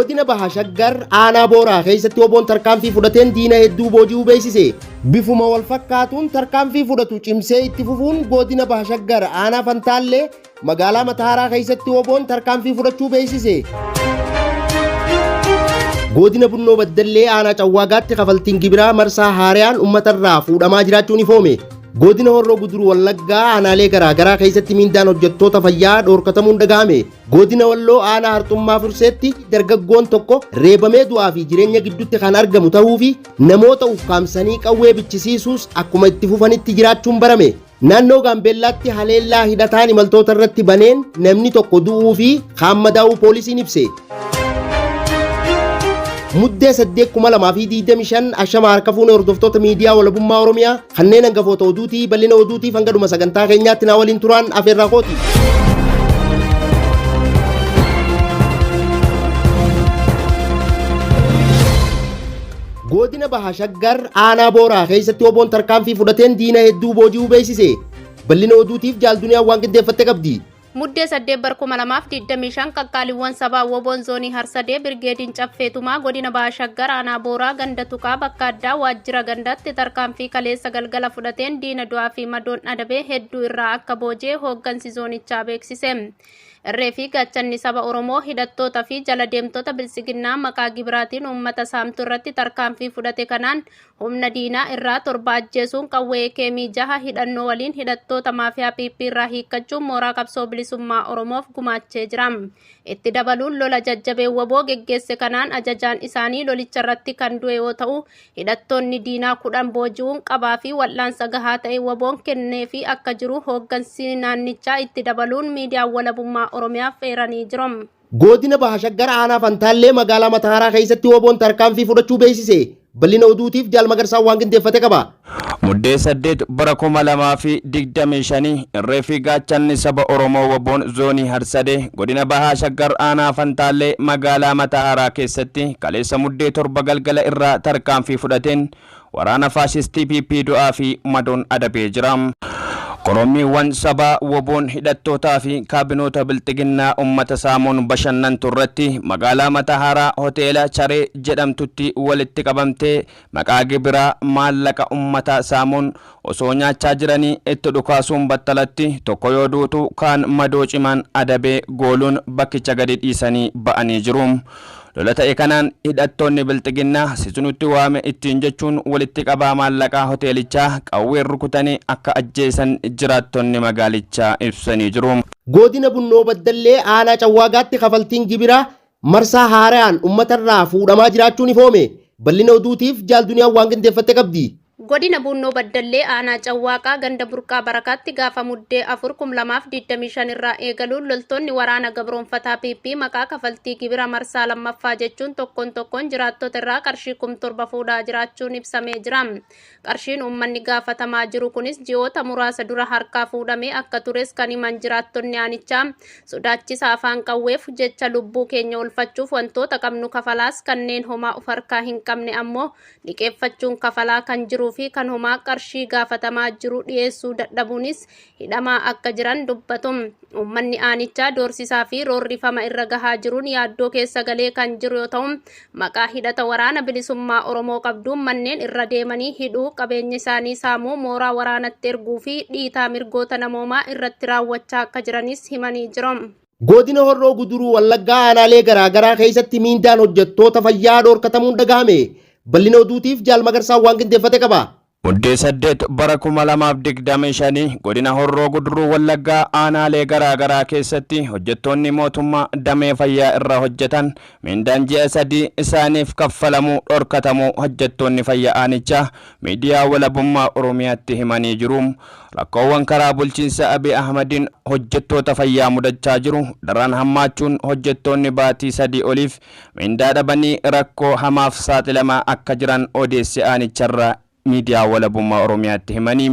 Godina Baha Shaggar aanaa Booraa keessatti WBOn tarkaanfii fudhateen diina hedduu booji'uu beeksise. Bifuma wal fakkaatuun tarkaanfii fudhatu cimsee itti fufuun Godina Baha Shaggar aanaa Fantaallee magaalaa Matahaaraa keessatti WBOn tarkaanfii fudhachuu beeksise. Godina Bunnoo Baddallee aanaa Cawwaagaatti kafaltiin gibiraa marsaa haarayaan uummatarraa fuudhamaa jiraachuun ifoome. Godina Horroo Guduruu Wallaggaa aanaalee garaa garaa keessatti miindaan hojjettoota fayyaa dhoorkatamuun dhaga'ame. Godina Walloo aanaa Harxummaa Furseetti dargaggoon tokko reebamee du'aa fi jireenya gidduutti kan argamu ta'uu fi namoota ukkaamsanii qawwee bichisiisuus akkuma itti fufanitti jiraachuun barame. Naannoo Gaambeellaatti haleellaa hidhataan imaltoota irratti baneen namni tokko du'uu fi kaan madaa'uu poolisiin ibse. Muddee 8,2025 ashama harka fuune hordoftoota miidiyaa walabummaa Oromiyaa kanneen hangafoota oduutii bal'ina oduutiif hanga dhuma sagantaa keenyaatti naa waliin turaan afeerraa kooti. Godina Baha Shaggar aanaa Booraa keessatti WBOn tarkaanfii fudhateen diina hedduu booji'uu beeksise. Bal'ina oduutiif jaal Duniyaan waan qindeeffatte qabdi. Muddee 8 bar 2025 qaqqaaliiwwan sabaa WBOn zoonii Harsadee Birgeediin Caffee Tumaa godina Baha Shaggar aanaa Booraa ganda Tuqaa bakka addaa waajjira gandaatti tarkaanfii kaleessa galgala fudhateen diina du'aa fi madoon adabee hedduu irraa akka booji'e hooggansi zoonichaa beeksise. Irree fi gaachanni saba Oromoo hidhattoota fi jala deemtota biltsiginnaa maqaa gibiraatiin uummata saamtu irratti tarkaanfii fudhate kanaan humna diinaa irraa 7 ajjeesuun qawwee AKM 6 hidhannoo waliin hidhattoota maafiyaa PP irraa hiikkachuun mooraa qabsoo bilisummaa Oromoof gumaachee jira. Itti dabaluun lola jajjabee wbo geggeesse kanaan ajajaan isaanii lolicha irratti kan du'e yoo ta'u, hidhattoonni diinaa 10 booji'uun qabaa fi wal'aansa gahaa ta'e WBOn kenneefii akka jiru hooggansi naannichaa itti dabaluun miidiyaan walabummaa Oromiyaaf eeranii jiru. Godina Baha Shaggar Aanaa Fantaallee magaalaa Matahaaraa keessatti WBOn tarkaanfii fudhachuu beeksise. Bal'ina oduutiif Jaal Magarsaan waan qindeeffate qaba. Muddee 8 bara 2025 irree fi gaachanni saba Oromoo WBOn Zoonii Harsadee Godina Baha Shaggar Aanaa Fantaallee magaalaa Matahaaraa keessatti kaleessa Muddee 7 galgala irraa tarkaanfii fudhateen waraana faashistii PP du'aa fi madoon adabee jira. Korommiiwwan sabaa WBOn hidhattootaa fi kaabinoota Bilxiginnaa uummata saamuun bashannantu irratti magaalaa Matahaaraa hoteela Charee jedhamtutti walitti qabamtee maqaa gibiraa maallaqa uummataa saamuun osoo nyaachaa jiranii itti dhukaasuun battalatti tokko yoo duutu kaan madoo cimaan adabee gooluun bakkicha gadi dhiisanii ba'anii jiru. Lola ta'e kanaan hidhattoonni Bilxiginnaa situ nutti waame ittiin jechuun walitti qabaa maallaqaa hoteelichaa qawween rukutanii akka ajjeesan jiraattonni magaalichaa ibsanii jiru. Godina Bunnoo Baddallee aanaa Cawwaagaatti kafaltiin gibiraa marsaa haarayaan ummatarraa fuudhamaa jiraachuun ifoome. Bal'ina oduutiif Jaal Duniyaan waan qindeeffatte qabdi. Godina Buunnoo Baddallee aanaa Cawwaaqaa ganda Burqaa Barakaatti gaafa Muddee 4, 2025 irraa eegaluun loltoonni waraana gabroomfataa PP maqaa kafaltii gibira marsaa 2ffaa jechuun tokkoon tokkoon jiraattota irraa qarshii 7000 fuudhaa jiraachuun ibsamee jira. Qarshiin uummanni gaafatamaa jiru kunis ji'oota muraasa dura harkaa fuudhamee akka tures kan himan jiraattonni aanichaa, sodaachisa afaan qawweef jecha lubbuu keenya oolfachuuf wantoota qabnu kafalaas kanneen homaa of harkaa hin qabne ammoo liqeeffachuun kafalaa kan jiruu fi kan homaa qarshii gaafatamaa jiru dhiyeessuu dadhabuunis hidhamaa akka jiran dubbatu. Uummanni aanichaa doorsisaa fi roorrifama irra gahaa jiruun yaaddoo keessa galee kan jiru yoo ta'u, maqaa hidhata waraana bilisummaa Oromoo qabduun manneen irra deemanii hidhuu, qabeenya isaanii saamuu, mooraa waraanatti erguu fi dhiitaa mirgoota namoomaa irratti raawwachaa akka jiranis himanii jiru. Godina Horroo Guduruu Wallaggaa aanaalee garaa garaa keessatti miindaan hojjettoota fayyaa dhoorkatamuun dhagahame. Bal'ina oduutiif Jaal Magarsaan waan qindeeffate qaba. Muddee 8 bara 2025 Godina Horroo Guduruu Wallaggaa aanaalee garaa garaa keessatti hojjettoonni mootummaa damee fayyaa irra hojjetan miindaan ji'a 3 isaaniif kaffalamuu dhorkatamuu hojjettoonni fayyaa aanichaa miidiyaa Walabummaa Oromiyaatti himanii jiru. Rakkoowwan karaa bulchiinsa Abiy Ahmadiin hojjettoota fayyaa mudachaa jiru daran hammaachuun hojjettoonni baatii 3 oliif mindaa dhabanii rakkoo hamaaf saaxilamaa akka jiran odeessi aanicharraa miidiyaa Walabummaa Oromiyaatti himanii.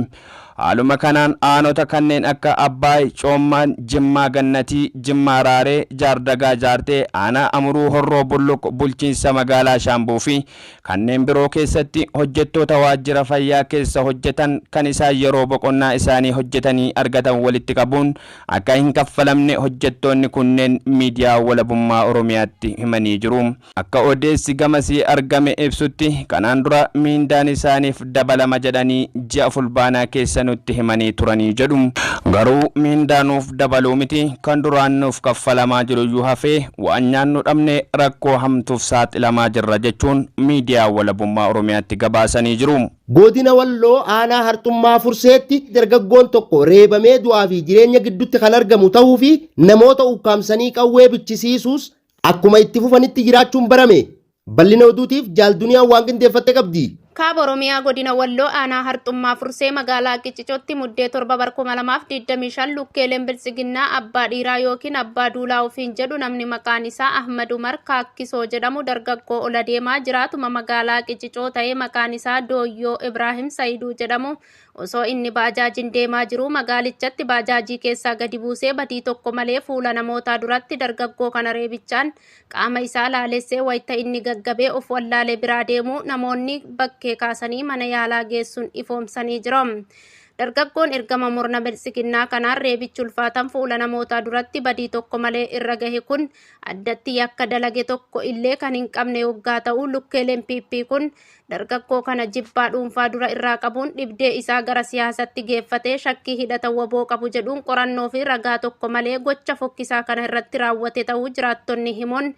Haaluma kanaan aanota kanneen akka Abbaay, Coommaan, Jimmaa Gannatii, Jimmaa Raaree, Jaardagaa Jaartee, Aanaa Amuruu Horroo Bulluq bulchiinsa magaalaa Shaambuu fi kanneen biroo keessatti hojjettoota waajjira fayyaa keessa hojjetan kan isaan yeroo boqonnaa isaanii hojjetanii argatan walitti qabuun akka hin kaffalamne hojjettoonni kunneen miidiyaa walabummaa Oromiyaatti himanii jiru. Akka odeessi gamasii argame ibsutti kanaan dura miindaan isaaniif dabalama jedhanii ji'a Fulbaanaa keessa nutti himanii turanii jedhu. Garuu miindaa nuuf dabaluu miti kan duraan nuuf kaffalamaa jiruyyuu hafee waan nyaannu dhabne rakkoo hamtuuf saaxilamaa jirra jechuun miidiyaa walabummaa Oromiyaatti gabaasanii jiru. Godina Walloo aanaa Harxummaa Furseetti dargaggoon tokko reebamee du'aa fi jireenya gidduutti kan argamu ta'uu fi namoota ukkaamsanii qawwee bichisiisuus akkuma itti fufanitti jiraachuun barame. Bal'ina oduutiif jaalduniyaan waan qindeeffatte qabdi. Kaaba Oromiyaa godina Walloo aanaa Harxummaa Fursee magaalaa Qicicootti Muddee 7 bar 2025 lukkeeleen biltsiginnaa abbaa dhiiraa yookiin abbaa duulaa ofiin jedhu namni maqaan isaa Ahmad Umar Kaakkisoo jedhamu dargaggoo ol adeemaa jiraatuma magaalaa Qicicoo ta'ee maqaan isaa Dooyyoo Ibraahim Sayiduu jedhamu osoo inni baajaajiin deemaa jiruu magaalichatti baajaajii keessaa gadi buusee badii tokko malee fuula namootaa duratti dargaggoo kana reebichaan qaama isaa laalessee wayita inni gaggabee of wallaalee biraa deemuu namoonni bakkee kaasanii mana yaalaa geessuun ifoomsanii jiru. Dargaggoon ergama murna biltsiginnaa kanaan reebichi ulfaatan fuula namootaa duratti badii tokko malee irra gahe kun addatti yakka dalage tokko illee kan hin qabne yoggaa ta'u lukkeeleen PP kun dargaggoo kana jibbaa dhuunfaa dura irraa qabuun dhibdee isaa gara siyaasatti geeffatee shakkii hidhata waboo qabu jedhuun qorannoo fi ragaa tokko malee gocha fokkisaa kana irratti raawwate ta'uu jiraattonni himuun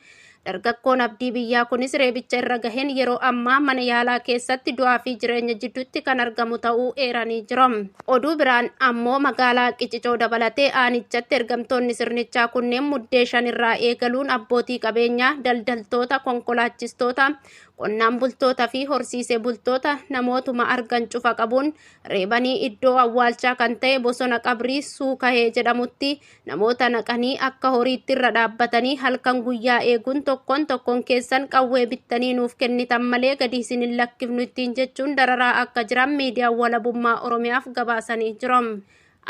dargaggoon abdii biyyaa kunis reebicha irra gaheen yeroo ammaa mana yaalaa keessatti du'aa fi jireenya jidduutti kan argamu ta'uu eeranii jiru. Oduu biraan ammoo magaalaa Qicicoo dabalatee aanichatti ergamtoonni sirnichaa kunneen Muddee 5 irraa eegaluun abbootii qabeenyaa, daldaltoota, konkolaachistoota, qonnaan bultoota fi horsiisee bultoota namootuma argan cufa qabuun reebanii iddoo awwaalchaa kan ta'e bosona qabrii Suukahee jedhamutti namoota naqanii akka horiitti irra dhaabbatanii halkan guyyaa eeguun tokkoon tokkoon keessan qawwee bittanii nuuf kennitan malee gadi isin hin lakkifnu ittiin jechuun dararaa akka jiran miidiyaan walabummaa Oromiyaaf gabaasanii jiru.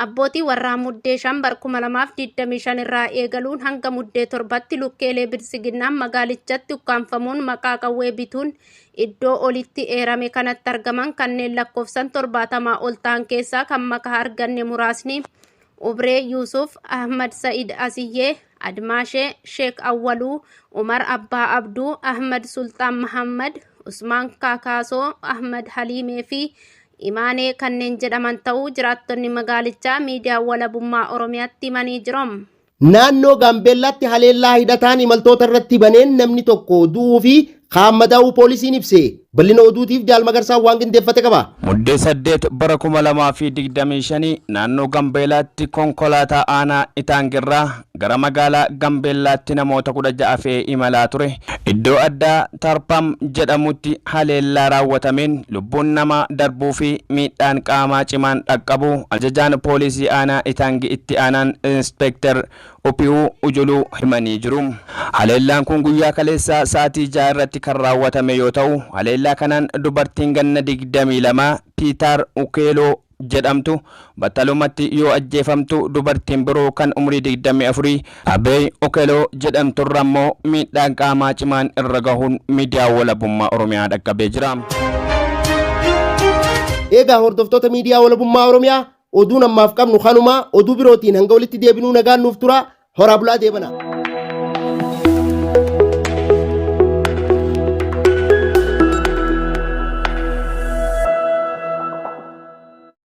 Abbootii warraa Muddee 5 bar 2025 irraa eegaluun hanga Muddee 7tti lukkeelee biltsiginnaan magaalichatti ukkaamfamuun maqaa qawwee bituun iddoo olitti eerame kanatti argaman kanneen lakkoofsan 70 ol ta'an keessaa kan maqaa arganne muraasni Ubree Yuusuf, Ahmad Sa'id Asiyyee, Admaashee Sheek Awwaluu, Umar Abbaa Abduu, Ahmad Sulxaan Mahammad, Usmaan Kaakaasoo, Ahmad Haliimee fi Imaanee kanneen jedhaman ta'uu jiraattonni magaalichaa miidiyaa walabummaa Oromiyaatti himanii jiru. Naannoo Gaambeellaatti haleellaa hidhataan imaltoota irratti baneen namni tokko du'uu fi kaan madaa'uu poolisiin ibse. Bal'ina oduutiif Jaal Magarsaan waan qindeeffate qaba. Muddee 8 bara 2025 naannoo Gambeelaatti konkolaataa aanaa Itaangirraa gara magaalaa Gambeellaatti namoota 16 fe'ee imalaa ture iddoo addaa Tarpam jedhamutti haleellaa raawwatameen lubbuun namaa darbuu fi miidhaan qaamaa cimaan dhaqqabuu ajajaan poolisii aanaa Itaangi itti aanaan Inspeektar Upi'uu Ujuluu himanii jiru. Haleellaan kun guyyaa kaleessaa sa'aatii 6 irratti kan raawwatame yoo ta'u, haleellaa kanaan dubartiin ganna 22 Piitaar Ukeeloo jedhamtu battalumatti yoo ajjeefamtu dubartiin biroo kan umurii 24 Abeey Okeloo jedhamturra immoo miidhaan qaamaa cimaan irra gahuun miidiyaa walabummaa Oromiyaa dhaqqabee jira. Eegaa hordoftoota miidiyaa walabummaa Oromiyaa, oduun ammaaf qabnu kanuma. Oduu birootiin hanga walitti deebinuu nagaan nuuf tura. Horaa bulaa, deebana.